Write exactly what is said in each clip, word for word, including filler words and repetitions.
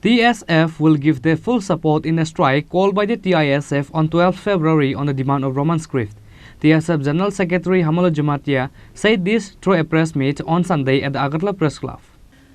T S F will give their full support in a strike called by the T I S F on twelfth February on the demand of Roman script. T S F General Secretary Hamalo Jamatia said this through a press meet on Sunday at the Agartala Press Club.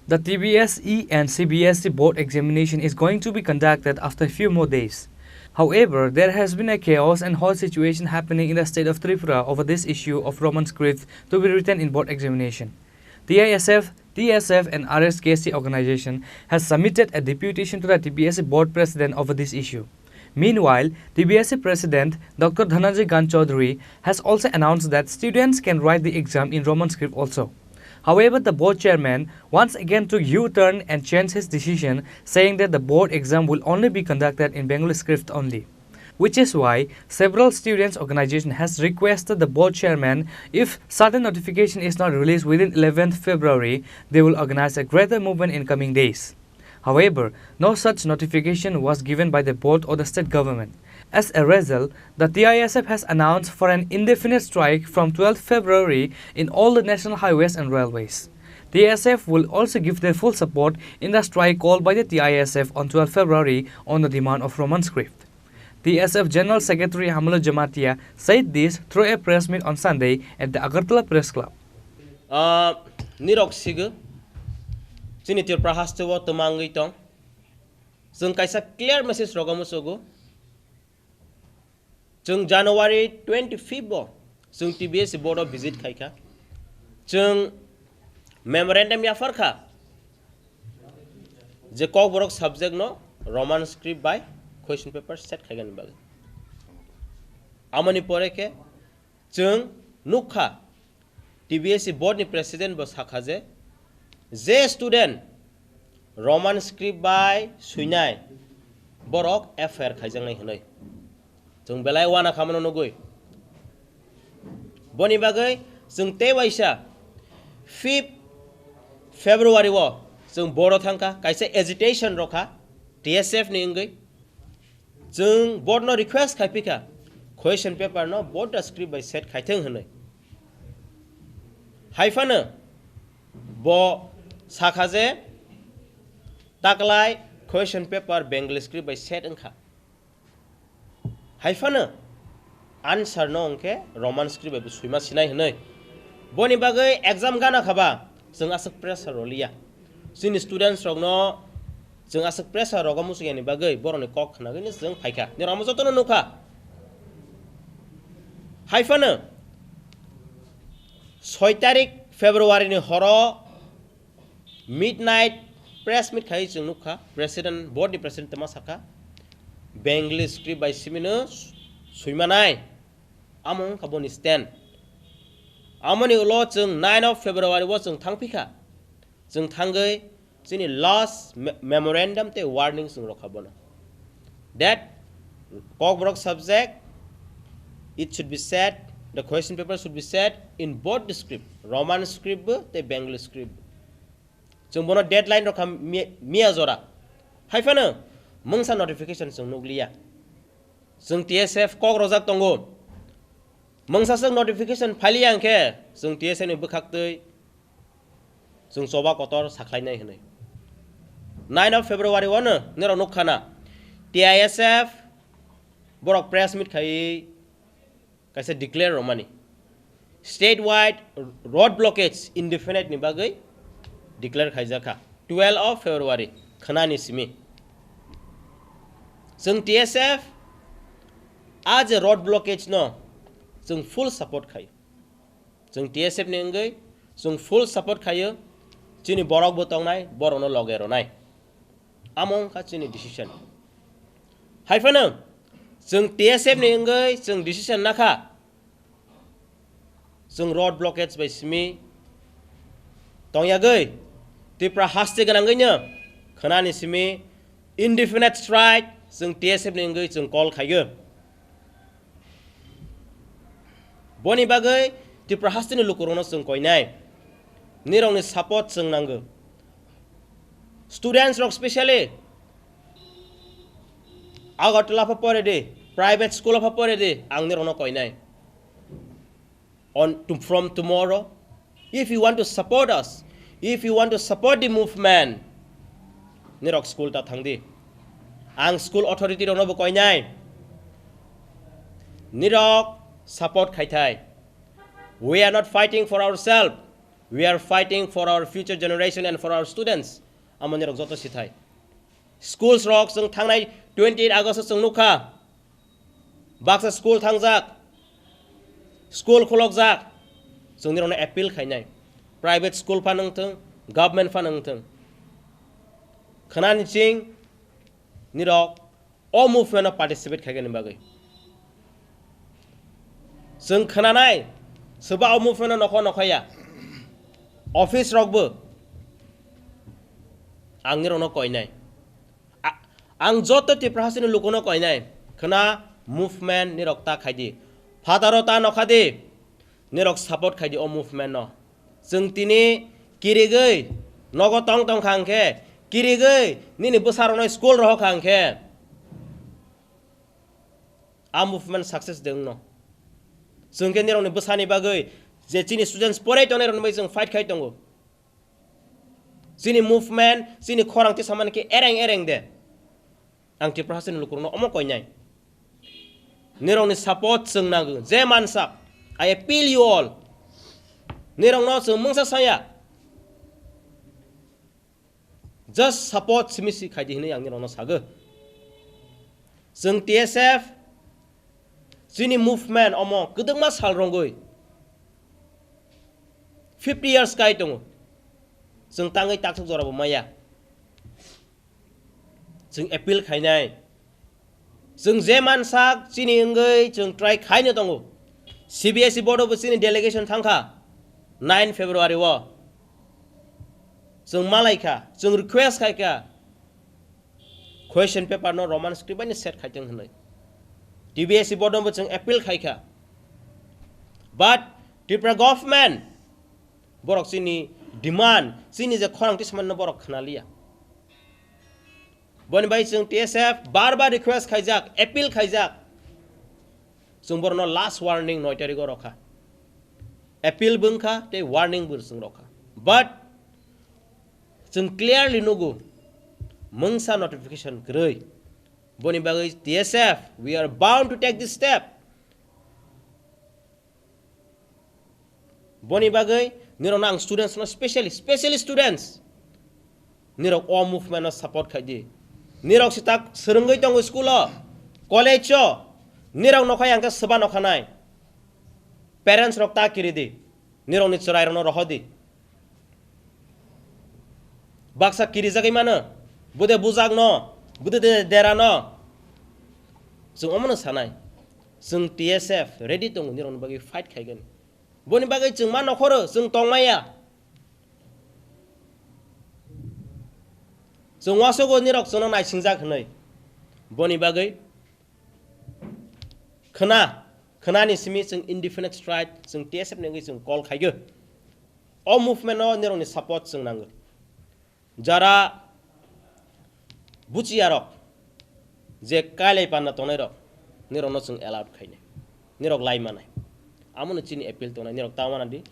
The T B S E and C B S E board examination is going to be conducted after a few more days. However, there has been a chaos and hot situation happening in the state of Tripura over this issue of Roman script to be written in board examination. T I S F, T S F and R S K C organization has submitted a deputation to the T B S E board president over this issue. Meanwhile, T B S E president Doctor Dhananjay Gan Chaudhary has also announced that students can write the exam in Roman script also. However, the board chairman once again took U-turn and changed his decision, saying that the board exam will only be conducted in Bengali script only. Which is why several students organization has requested the board chairman, if certain notification is not released within eleventh February, they will organize a greater movement in coming days. However, no such notification was given by the board or the state government. As a result, the T I S F has announced for an indefinite strike from twelfth February in all the national highways and railways. T S F will also give their full support in the strike called by the T I S F on twelfth February on the demand of Roman script. T S F General Secretary Hamalo Jamatia said this through a press meet on Sunday at the Agartala Press Club. Ah, nirok sigo, chini Tripura haste o twmangwi tong. Chwng kaisa clear message rogo musugo. Chwng January twenty-fifth bo chwng T B S board o visit khaikha. Chwng memorandum yapharkha je Kokborok subject no Roman script bai question paper set khaigani bagwi. Amoni pore khe chwng nukha T B S board ni president bo sakha je, je student Roman script bai suinai borok F I R khaijaknai hwnwi. Chwng belai wana khamano nugwi. Boni bagwi chwng tei waisa fifth February o chwng board o thangkha, kaisa agitation rokha T S F ni wngwi. Chwng board no request khaipikha, question paper no board da script bai set khaithwng hwnwi. Haiphano bo sakha je taklai question paper Bengali script bai set wngkha. Haiphano answer no hwnkhe Roman script bai bo suima sinai hwnwi. Boni bagwi exam gana khaba chwng aswk pressure roliya. Chini students rokno chwng aswk pressure rogo muchung yani bagwi borokni kok khnagwino chwng phaikha. Nirok jotono nukha. Haiphano soi tarik February ni horo midnight press meet khai chwng nukha, president, board ni president tama sakha, Bengali script bai simino suimanai, amo wngkha boni stand. Amoni ulo chwng nine of February o chwng thangphikha, chwng thangwi chini last me-, memorandum tei warning chwng rokha bono, that Kokborok subject, it should be set, the question paper should be set in both the script, Roman script bo tei Bengali script bo. Chwng bono deadline rokha mi-, miya jora. Haiphano mungsa notification chwng nukliya. Chwng T S F kok rojak tongo. Mungsa chwng notification phailiya hwnkhe chwng T S F ni bwkhaktwi chwng choba kotor sakhlainai hwnwi. Nine of February o no nirok nukkhana T I S F borok press meet khaiwi kaisa declare romani. State wide road blockage indefinite ni bagwi declare khaijakha twelve of February khwnani simi. Chwng T S F a je road blockage no chwng full support khai. Chwng T S F ni wngwi chwng full support khaio, chini borok bo tongnai, borokno loge rwnai. Amo wngkha chini decision. Haiphano chwng T S F ni wngwi chwng decision nakha, chwng road blockage bai simi tongyagwi Tripura haste gwnangwino khwnani simi indefinite strike chwng T S F ni wngwi chwng call khaio. Boni bagwi Tripura hasteni lukurokno chwng koinai, nirokni support chwng nango. Students rok specially Agartala pha pore di, private school pha pore di, ang nirokno koinai. On to, from tomorrow, if you want to support us, if you want to support the movement, Nirok school ta thangdi. Ang school authority rokno bo koinai. Nirok support khaithai. We are not fighting for ourselves. We are fighting for our future generation and for our students. Amo nirok joto sithai. Schools rok chwng thangnai twenty eight August o chwng nukha. Baksa school thangjak, school khulokjak, chwng nirokno appeal khainai. Private school phano wngthwng, government phano wngthwng. Khwnani ching nirok o movement o participate khaigani bagwi. Chwng khwnanai, swba o movement o nokho nokhaya. Office rokbo ang nirokno koinai. A-, ang joto Tripura hasteni lukuno koinai, khwna movement nirok ta khaidi. Phataro ta nokhadi, nirok support khaidi o movement no. Chwng tini kirigwi nogo tong tong kha hwnkhe, kirigwi nini bwsarokno school rohor kha hwnkhe, a movement success de wngno. Chwng khe nirokni bwsani bagwi je chini students porai tongnai rokni bagwi chwng fight khai tongo. Chini movement, chini khorang tisamani khe ereng ereng de. Ang Tripura hasteni lukurokno omo koinai. Nirokni support chwng nango. Je mansak, I appeal you all. Nirokno chwng mungsa saya. Just support simi si khaidi hinwi ang nirokno sago. Chwng T S F, chini movement omo kwdwkma sal rwngwi fifty years kai tongo. Chwng tangwi taksuk jorabo maya. Chwng appeal khainai. Chwng je mansak chini wngwi chwng try khaino tongo. C B S E board o bo chini delegation thangkha nine February o. Chwng malaikha, chwng request khaikha. Question paper no Roman script bai set khaitong hwnwi. T B S E board no bo chwng appeal khaikha. But Tripura government borok chini demand, chini je khorang tisamani no borok khwnaliya. Boni bai chwng T S F bar bar request khaijak, appeal khaijak. Chwng borokno last warning noi tarikh o rokha. Appeal bo wngkha tei warning bo chwng rokha. But chwng clearly nugo, mungsa notification kwrwi. Boni bagwi T S F, we are bound to take this step. Boni bagwi nirokno ang students no specially, specially students, nirok o movement no support khaidi. Nirok sitak swrwngwi tongo school o, college o, nirok nokhai ang khe swba nokhanai. Parents rok ta kiridi, nirokni chwrai rokno rohordi. Baksa kirijagwi mano, bude bujak no, bude de-, dera no. Chwng omono sanai. Chwng T S F ready tongo nirokni bagwi fight khaigani. Boni bagwi chwng ma nokhoro chwng tongmaya. Chwng wasogo nirok chwngno naisingjak hwnwi. Boni bagwi khwna, khwnani simi chwng indefinite strike chwng T S F ni wngwi chwng call khaigo. O movement no nirokni support chwng nango. Jara buchiyarok je kailai panda tongnairok, nirokno chwng allowed khainai, nirok lai manai. Amono chini appeal tongnai, nirok ta manadi,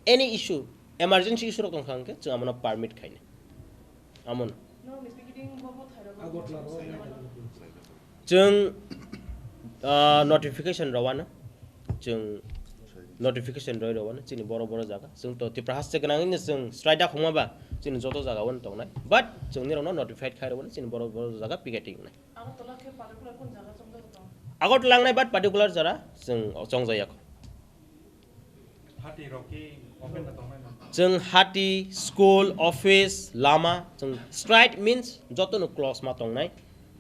any issue, emergency issue rok tongkha hwnkhe chwng amono permit khainai. Amono. Chwng, ah, notification rwano, chwng notification rwi rwano, chini boro boro jaga. Chwng to Tripura haste gwnangwino chwng strike da khongma ba, chini joto jaga wano tongnai. But chwng nirokno notified khai rwano, chini boro boro jaga picketing wngnai. Agartala khe particular kun jaga chongjak tong? Agartala wngnai, but particular jora chwng chongjaya kho. Hati rok khe open da tongnai no? Chwng hati, school, office, lama, chwng strike means joto no close ma tongnai.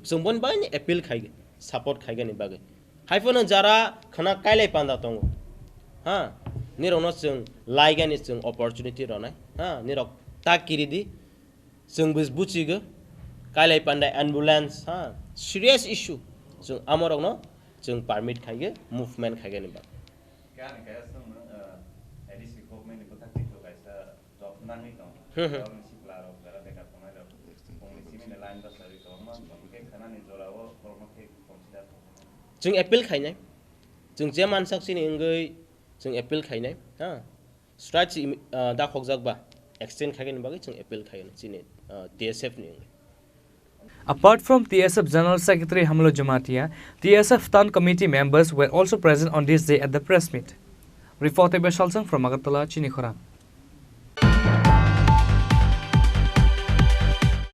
Chwng boni bagwi ni appeal khai, support khaigani bagwi. Haiphano jara khwna kailai panda tongo. Ha, nirokno chwng laigani chwng opportunity rwnai. Ha, nirok ta kiridi. Chwng bus buchigo, kailai panda ambulance, ha, serious issue. Chwng amorokno chwng permit khaigo, movement khaigani bagwi. Khe ani kaya chwng, uh, A D C government ni bwkhak twi kaisa job nangwi tong. Hmm, hmm. Job ni sikla rok, jara bekar tongnai rok, bongni simi ni line bwsarwi kwbangma, bongni khe khwnani jora o borokno khe consider tong. Chwng appeal khainai, chwng je mansak chini wngwi chwng appeal khainai, ha. Strike si, ah, da khokjak ba, extend khaigani bagwi chwng appeal khaigani chini, ah, T S F ni wngwi. Apart from T S F General Secretary Hamlo Jamatia, T S F Town Committee members were also present on this day at the press meet. Reporter Beshalsang from Agartala, Chini Khorang.